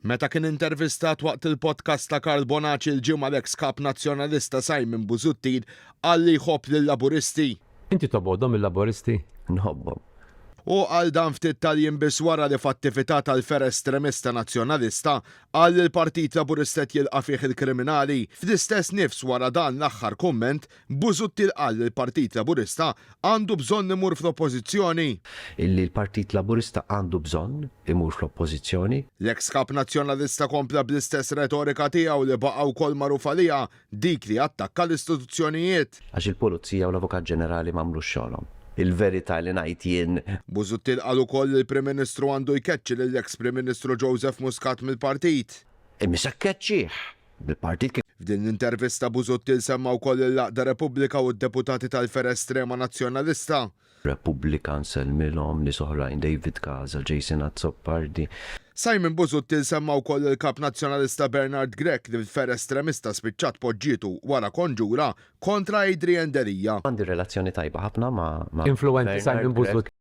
Meta kien intervistat waqt il-podcast ta' Karl Bonaci l-Ġimgħa l-eks Kap Nazzjonalista Simon Busuttil qal li jħobb lil-Laburisti. Inti tobgħodhom il-Laburisti? Nħobbhom. Hu qal dan ftit tal-jiem biss wara li f'attività tal-fergħa estremista Nazzjonalista qal li l-Partit Laburista qed jilqa' fih il-kriminali. Fl-istess nifs wara dan l-aħħar kumment, Busuttil qal li l-Partit Laburista għandu bżonn imur fl-Oppożizzjoni. Illi l-Partit Laburista għandu bżonn imur fl-Oppożizzjoni. L-eks Kap Nazzjonalista kompla bl-istess retorika tiegħu li baqa' wkoll magħruf għaliha, Dik li attakka l-istituzzjonijiet. Għax il-Pulizija u l-Avukat Ġenerali m'għamlux xogħolhom. Il-verità li ngħid jien. Busuttil qal ukoll li l-Prim Ministru għandu jkeċċi lill-eks Prim Ministru Joseph Muscat mill-partit. Imma se kkeċċih mill-partit kif. F'din l-intervista Busuttil semma wkoll lill-Għaqda Repubblika u d-deputati tal-fergħa estrema Nazzjonalista. Repubblika nsellmilhom, nies oħrajn, David Casa, Jason Azzopardi. Simon Busuttil semma wkoll lill-Kap Nazzjonalista Bernard Grech li l-fergħa estremista spiċċat poġġietu wara konġura kontra Adrian Delia. Għandi relazzjoni tajba ħafna ma' Influwenti Bernard Simon Grech. Busuttil.